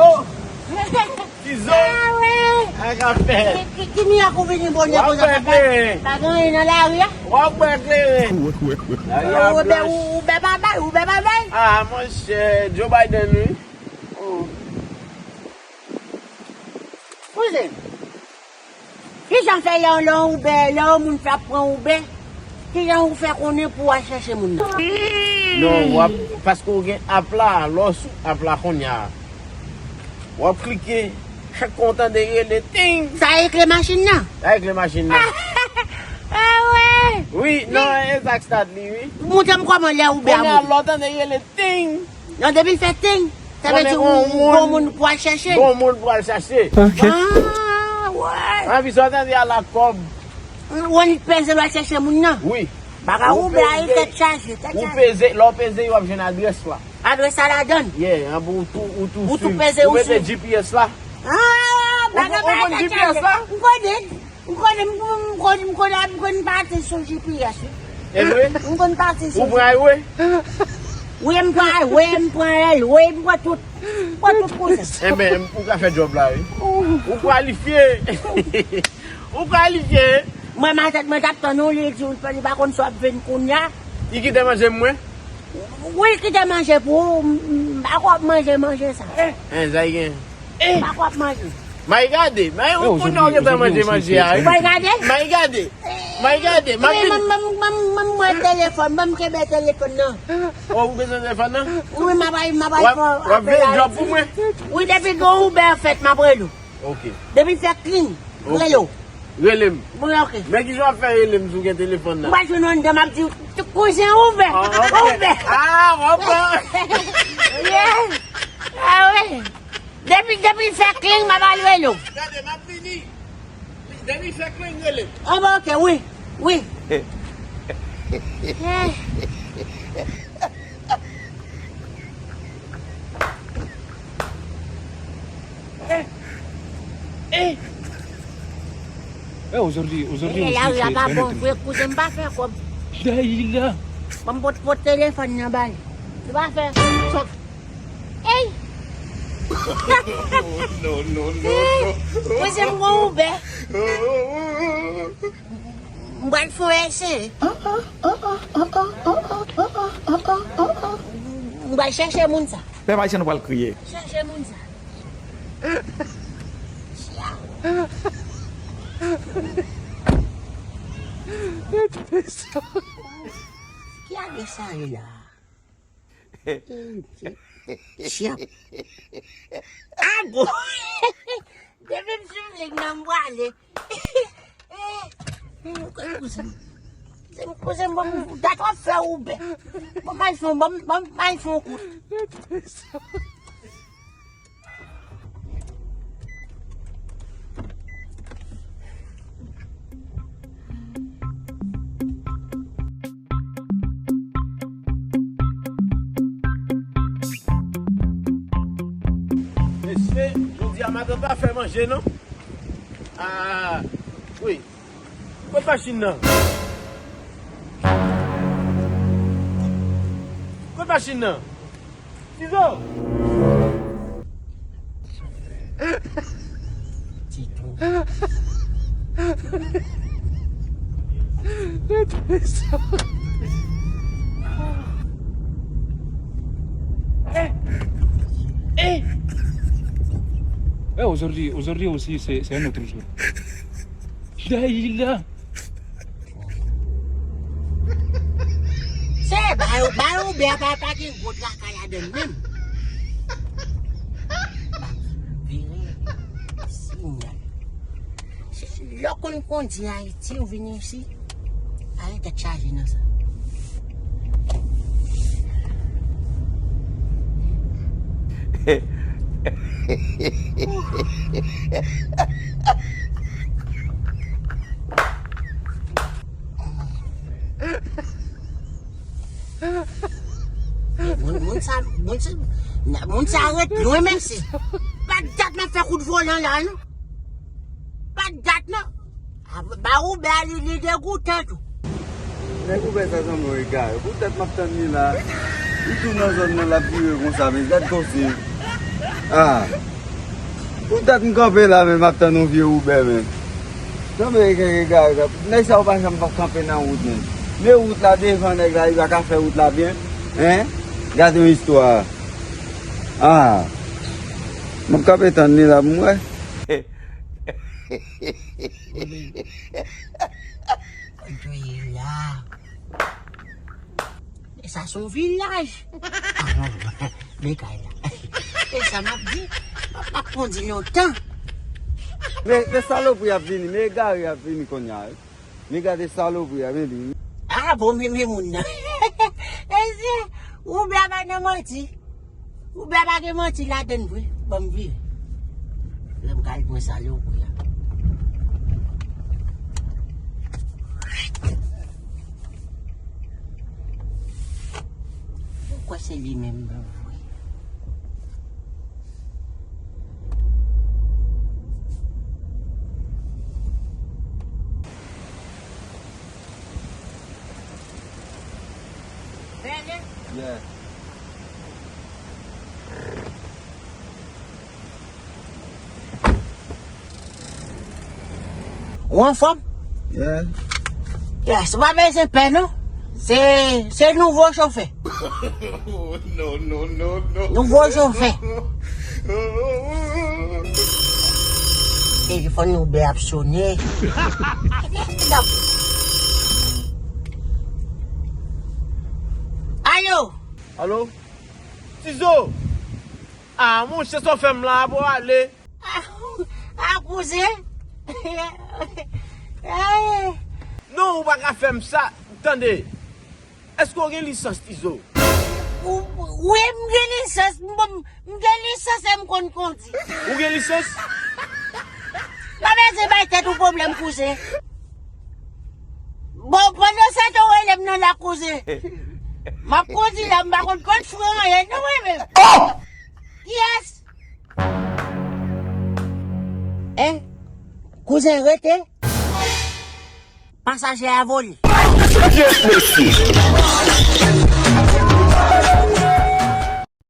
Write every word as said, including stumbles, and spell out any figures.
Oh! Tizo! Ah, wi! Sa k ap fèt? Ki, ki, ki mirak ou vini bonè konsa, papa? W ap bwè kleren. Pa gen anyen nan lari a? W ap bwè kleren. Lari a blanch. Ou bè pa bay, ou bè pa bay. Ah, monchè, Joe Biden, wi. Oh. Kouzen, kijan fè lè, lè w Uber, lè yon moun fè ap pran Uber, kijan ou fè konnen pou w al chèche moun nan? Non, w ap, paske w gen app la, lè w sou app la kounye a, w ap klike, chak kou w tande rele, ting! Sa e kle machin nan? Sa e kle machin nan. Ah, wi! Wi, non, e sa k start li, wi. Montre m kòman lè Uber a monte. Kounye a, lè w tande rele, ting! Non, depi l fè ting, sa vle di ou gon moun pou al chèche. Gon moun pou al chache. Ok. Ah, wè. Anpi sa w tande a la kòb. Ou annik peze l al chèche moun nan. Wi. Bagay Uber a, tèt chaje, tèt chaje. Ou peze, lè w peze, w ap jwenn adrès la. Adrès la ladann. Yeah, anpi ou tou, ou tou swiv. Ou tou peze, ou swiv. Ou mete G P S la. Ah, bagay, ou konn G P S la? M konnen. M konnen, m, m, m konn, m konn, m konn pati sou G P S, wi. E vre? M konn pati sou G P S. Ou pran highway? Wi, m pran highway, m pran railway, m pran tout. M pran tout kote. Enben, ou ka fè djòb la, wi. Ou kalifye. Ou kalifye. Mwen, matant mwen t ap tann ou, li di, li pa konn si w ap vin kounye a. Li kite manje mwen? Wi, kite manje pou ou, m, m pa kwè w ap manje manje sa. Hein, sa gen. Eh! Pa kwè w ap manje. May gade, may ou konnen w gentan manje manje a, wi. May gade? May gade. May gade, m ap vin. Ban m, ban m, ban m, ban m wè telefòn, ban m kenbe telefòn nan. Oh, ou bezwen telefòn nan? Wi, m ap al, m ap al fè apèl a. W ap veye djòb pou mwen? Wi, depi gen Uber fèt, m ap rele w. Ok. Depi fè kling, rele w. Rele m. Wi, ok. Men kijan w ap fè rele m si w gen telefòn nan? M pral jwenn anndan, m ap di, kouzen Uber. Ah, ok. Uber. Ah, w ap pran. Yeah. Ah, wi. Depi, depi l fè kling, m ap al rele w. Gade, m ap vini. Depi l fè kling, rele m. Ah, bon, ok, wi. Wi. Eh. Eh. Eh. Eh, aujourd'hui, aujourd'hui aussi, lari a pa bon vre, kouzen, m pa fè kòb. Dayila. Ban m pot, pot telefòn nan ba l. Li pa fè. Ey! Non, non, non, non. Mwen se m gon Uber. M pral fè yon ese. M pral chèche moun sa. Pèp ayisyen nou pral kriye. Chèche moun sa. Ki ane sa ye la? Tyap. Ago! Depi m sou lig nan m prale. Kouzen m. Kouzen m, ban m dat w ap fè Uber. Ban m al fè, ban m, ban m al fè yon kout. Mesye, jodi a maten pa fè manje non. Ah, wi. Kot machin nan? Kot machin nan? Tizo! Tizo. Eh! Eh! Eh, aujourd'hui, aujourd'hui aussi, c'est, c'est un autre jour. Dayila! Se ba yo, ba yo bè pa, pa gen gwo traka ladann menm. Vire sinyal. Se lè w konn kondi Ayiti, ou vini isi. Ay, tèt chaje nan sa. Moun, moun sa, moun sa, moun sa ret lwen, mesye. Pa dat m ap fè kout volan la, non. Pa dat, non. A, ba Uber li, li degoutan tou. Nèg Uber sa sanble yon egare. Poutèt m ap tann li la. Li tou nan zòn nan, l ap vire konsa, men gad koze. Ah. Poutèt m kanpe la menm, m ap tann yon vye Uber menm. Tanbe gen egare, nèg sa yo pa janm p ap kanpe nan wout menm. Men wout la devan nèg la, li pa ka fè wout la byen. Hein? Gade yon istwa. Ah. M ap kanpe tann li la pou m wè. Kote w ye la? E sa se yon vilaj. Ah, non, men kay la. E sa m ap di, m ap, m ap kondi lontan. Men, men salopri ap vini, men egare ap vini kounye a, wi. Men gade salopri a, men li. Ah, bon, men, men moun nan. Mesye, ou byen pa nan manti. Ou byen pa gen manti ladann vre. Ban m vire. Lè m kay pran salopri a. Ou kwè se li menm vre? Really? Yeah. Ou anfòm? Yeah. Yes, ou pa bezwen pè non. Se, se nouvo chofè. Non, non, non, non. Nouvo chofè. Telefòn Uber ap sonnen. Alo. Alo? Tizo! Ah, monchè, sa w fè m la, bò, ale. Ah, ah, kouzen. Eh. Non, ou pa ka fè m sa. Tande. Èske w gen lisans, Tizo? Ou, wi, m gen lisans. M, m, m gen lisans e m konn kondi. Ou gen lisans? Pa bezwen bay tèt ou pwoblèm, kouzen. Bon, pandan se tan w rele m nan la, kouzen. M ap kondi la, m pa konn kòd fren anyen, non, mwen menm. Oh! Kiyès? Hein? Kouzen rete? Pasaje a vole. Kiyès mesye?